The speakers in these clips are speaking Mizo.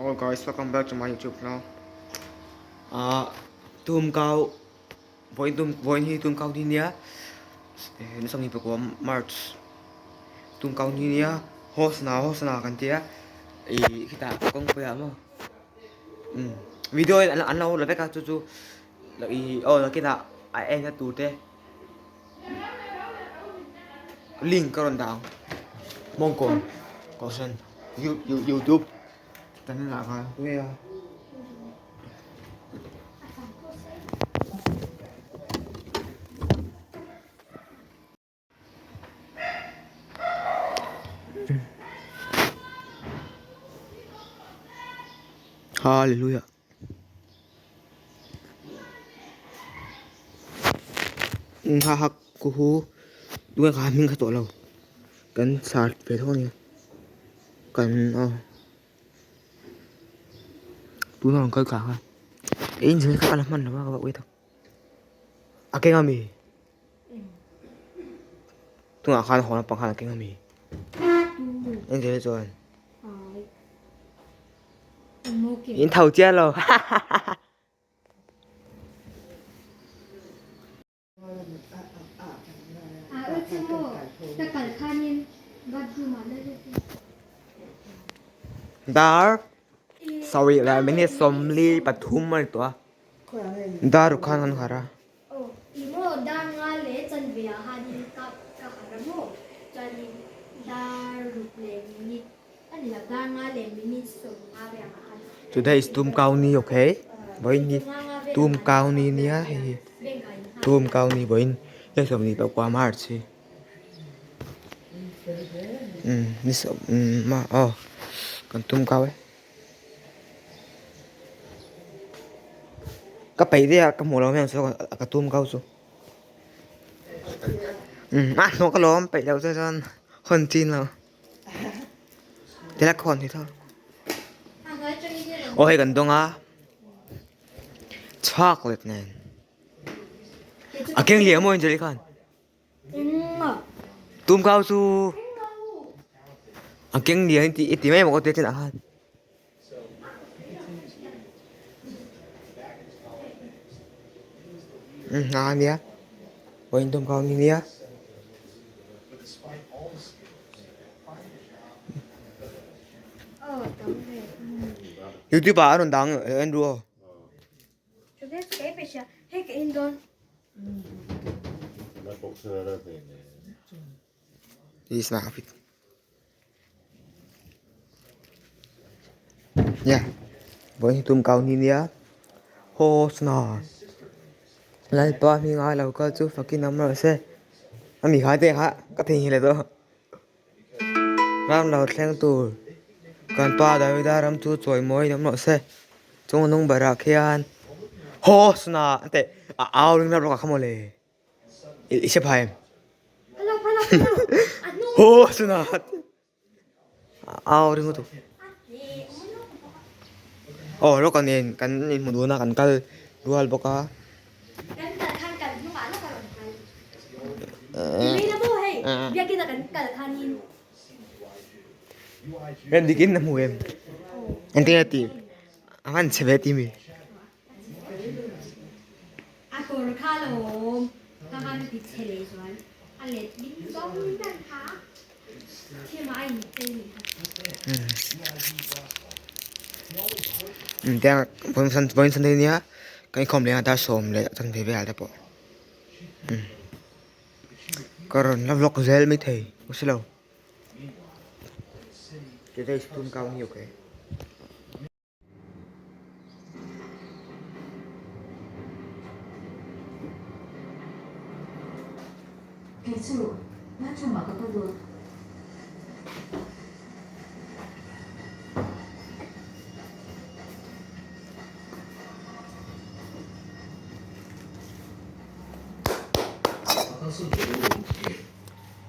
Hello guys, welcome back to my YouTube channel. Ah, tum kau voin tum voin hi tum kau ni nia. Eh, ni sang ni pakua March. Tum kau ni nia. Host na host na kan tia. I kita kong pa mo. Video in an an lo la vek a chu chu i oh la kita a en na tur te. Link ka rawn dah ang Mawngkawn Kohhran YouTube channel ah khan Hallelujah. Ha ha ku hu tunge kha hming kha tawh lo kan chhar ve tho a ni kan aw tuna ang kal thla kha engine kha a la hman lo a ka va ui tak a keng ami tunah khan haw lampang khan a keng ami engine chuan. In tho chiah lo Dar sarih leh minute 43 a ni tawh a dar ruk khan an harh a. Today is Tum Kau Ni okay vawiin hi Tum Kau Ni nia hei hi Tum Kau Ni vawiin hei 24 March hi umm ni sawm umm aw kan tum kau e ka peih daih a ka hmuh loh hian saw ka tum kau chu umm a hnawh ka lawm peih loh chuan hawn chin lo. Tila khawn hi tho. Aw hei kan dawng a. Chocolate nen. A keng liam maw Angeli khan. Tum kau chu a keng lian ti ti mai maw ka ti chin ah khan. A nia vawiin tum kau ni nia. Youtube ah a rawn dang en ru aw. This is my outfit. Yeah. Vawiin hi tum kau ni nia. Haw sna. Lalpa hminga lo kal chu fakin awm rawh se. Ami kha te kha ka theihnghilh leh tawh. Ram lo thleng tur kan pa Davida ram chu chawi mawi awm rawh se. Chung hnung berah khian haw sna an teh a au ring rap rawk a kha mawle. I hre phai em? Haw sna au ring lutuk. Aw lawk a nen kan inhmu dun a kan kal rual bawk a. Em dikin a hmu em? Engtin a ti? A hman chhe ve ti mi? A kawr kha lawm ka han ti chhe leh zual a let ding zawng dan kha thil a in chei nih kha. Tiang vawiin Sunday nia kan inkhawm leh a dar sawm leh a chanve velah te pawh ka rawn la vlog zel maithei ka hre lo. Today is Tum Kau Ni okay.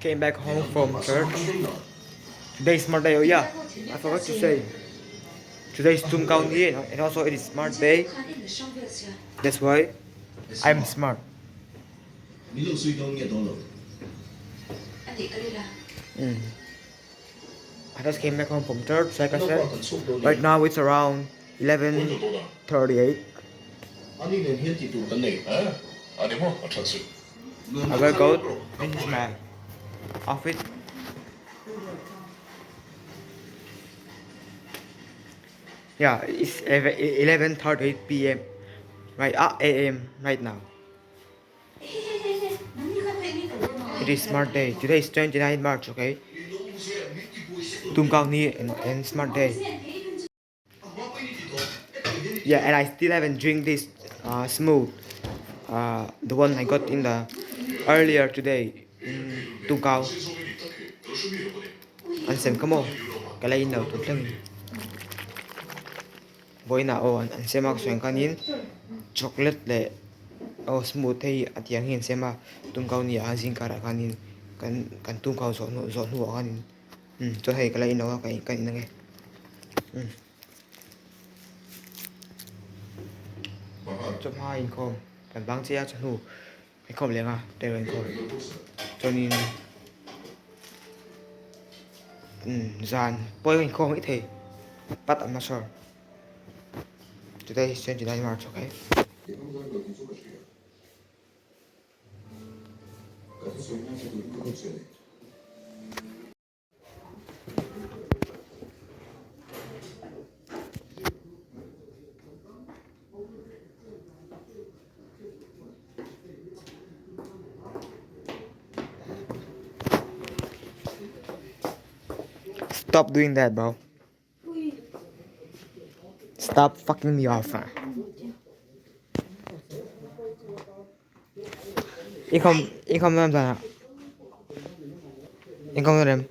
Came back home from church. Today is smart day. Oh yeah, I forgot to say. Today is Tum Kau Ni and also it is smart day. That's why I'm smart. I just came back home from church like I said. Right now it's around 11:38. I will go. This is my outfit. Yeah, it's 11:38 p.m. Right, a.m. right now. It is smart day. Today is 29 March, okay? Tumkau ni and smart day. Yeah, and I still haven't drink this smooth. The one I got in the earlier today in Tumkau. An sem ka maw? Ka la in lo tut hleng. Vawiinah aw an sem a sawi ang khanin chocolate leh aw smooth hei a tih ang hi an sem a tumkau ni a zing karah khanin kan kan tumkau zawh hnu zawh hnuah khanin umm chuan hei ka la in lo a ka in ka in ang e umm chawhma inkhawm kan bang chiah a chawhnu inkhawm leh ang a tel inkhawm chuanin umm zan pawh inkhawm mai thei but I'm not sure today is 29 March okay. Stop doing that bro. Stop fucking me off. Inkhawm inkhawm lam zan ah inkhawm rem.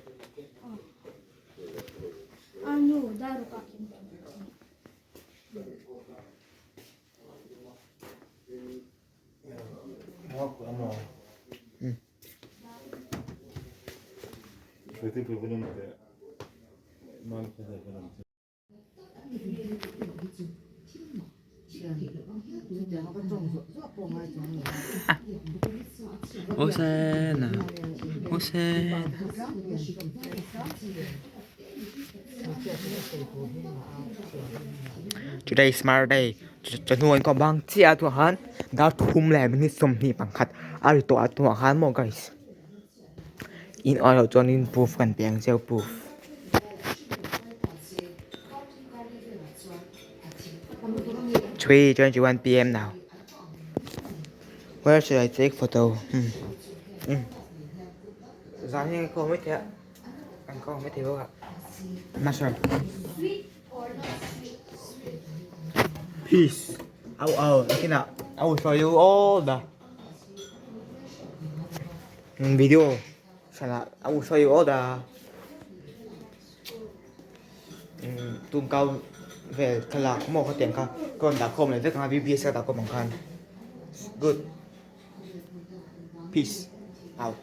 Hosanna Hosanna Today is Smart Day chawhnu an kawm bang chiah a tunah khan dar thum leh minute 21 a ri tawh a tunah khan maw guys in awm loh chuanin proof kan pe ang cheu proof. 3:21 p.m. now. Where should I take photo? Hmm. Hmm. Zan hi ko mai thei a. An ko mai thei bawk a. I'm not sure. Peace. Au au. Nakinah I will show you all the video. Sana I will show you all the tum kau vel thlalak maw khatiang kha ka rawn dah khawm leh vek ang a VBS ka dah khawm ang khan good peace out.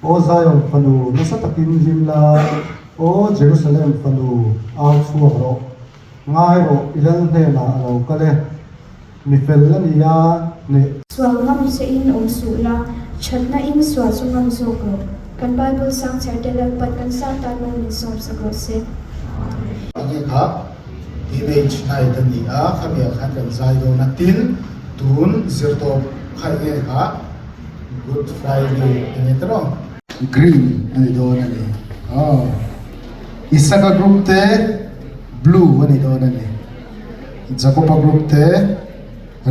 Aw Zion fanu, nasa takin hlim la, Aw Jerusalem fanu, au chhuak rawh. Ngai rawh, i lal hnenah a lo kal e. Mi fel a ni a, hneh. Sual ngam che in awm suh la, thatna in sual chu ngam zawk rawh. Kan Bible sang chher te Lalpan kan sang tan maw min sawm sak rawh se. Enge kha Teenage Night a ni a, khami ah khan kan zai dawn a, tin. Tun zirtawp kha enge kha Good Friday a ni ta lo. Green a ni dawn a ni. Aw. Isaka group te blue a ni dawn a ni. Jakoba group te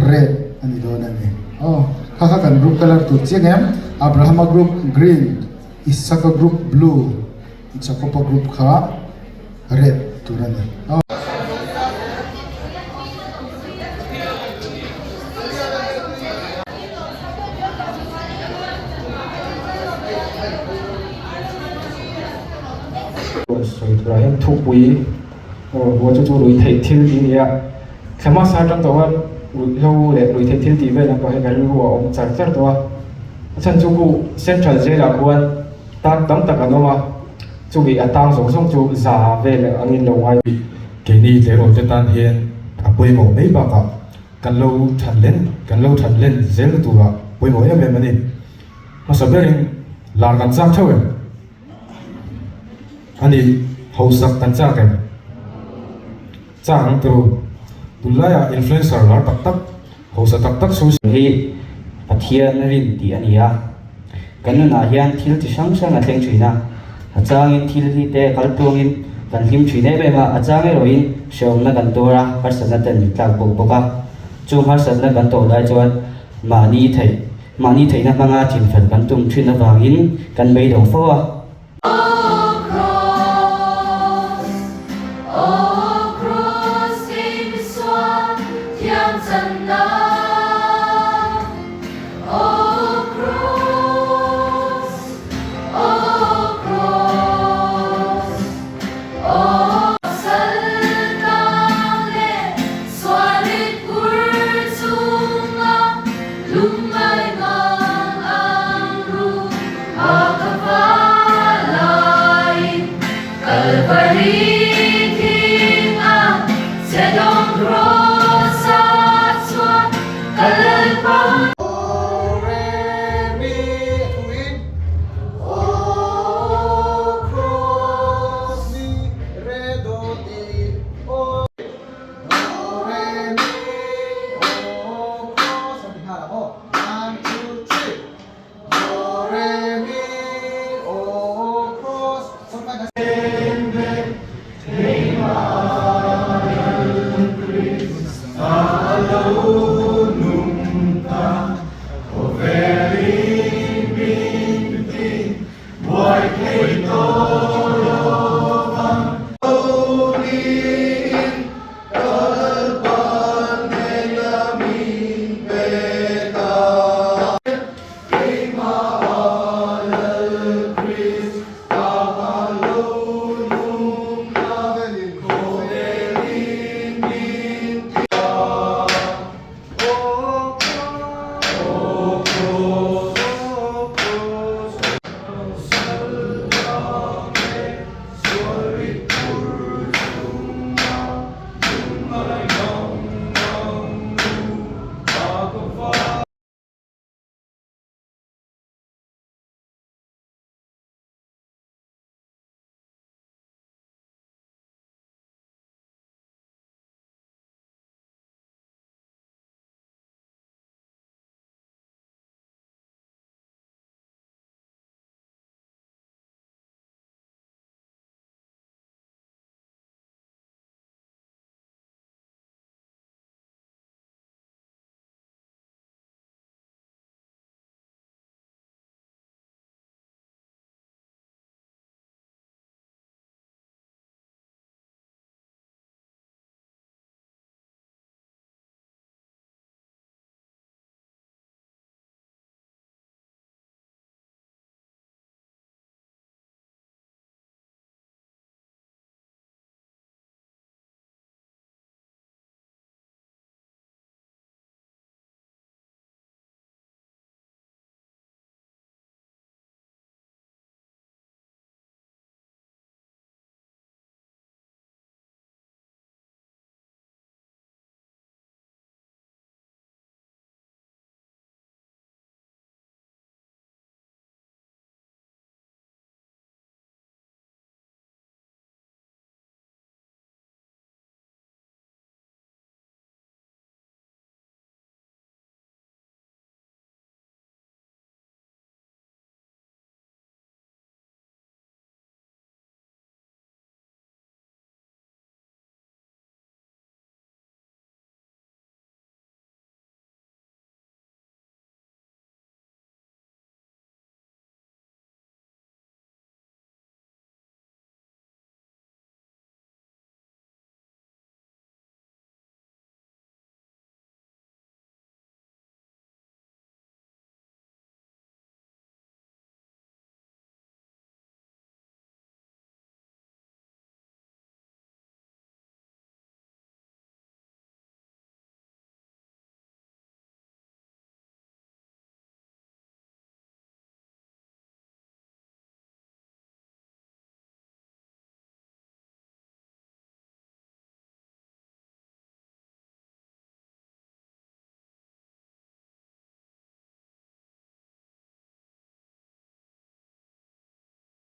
red a ni dawn a ni. Aw. Kha kha kan group color tur chiang em? Abrahama group green, Isaka group blue, Jakoba group kha red tur a ni. Aw. Sawi turah hian thupui aw chu chu rui theih thil tih a ni a, thla hmasa atang tawh khan ruihhlo leh rui theih thil tih vel ang pawh hi ka rilru a awm char char tawh a, a chhan chu khu central jail ah khuan tan tam tak an awm a, chumi a tang zawng zawng chu za vel angin lo ngai. Keini tleirawl te tan hian a pawimawh mai bakah Kan lo that len, kan lo that len zel na turah pawimawh em em a ni. Hmasa berin lar kan chak theuh em? A ni, hausak kan chak em? Chak ang turu. Tunlaiah influencer lar tak tak, hausa tak tak social. Hi Pathian rin tih a ni a, kan nunah hian thil chi hrang hrang a thleng thin a, a changin thil hi te kal tuangin kan hlim thin em em a, a chang erawhin hrehawmna kan tuar a, harsatna ten min tlak bawk bawk a, chung harsatna kan tawh lai chuan mahni theih mahni theihna hmanga thinfel kan tum thin avangin kan beidawng fo a.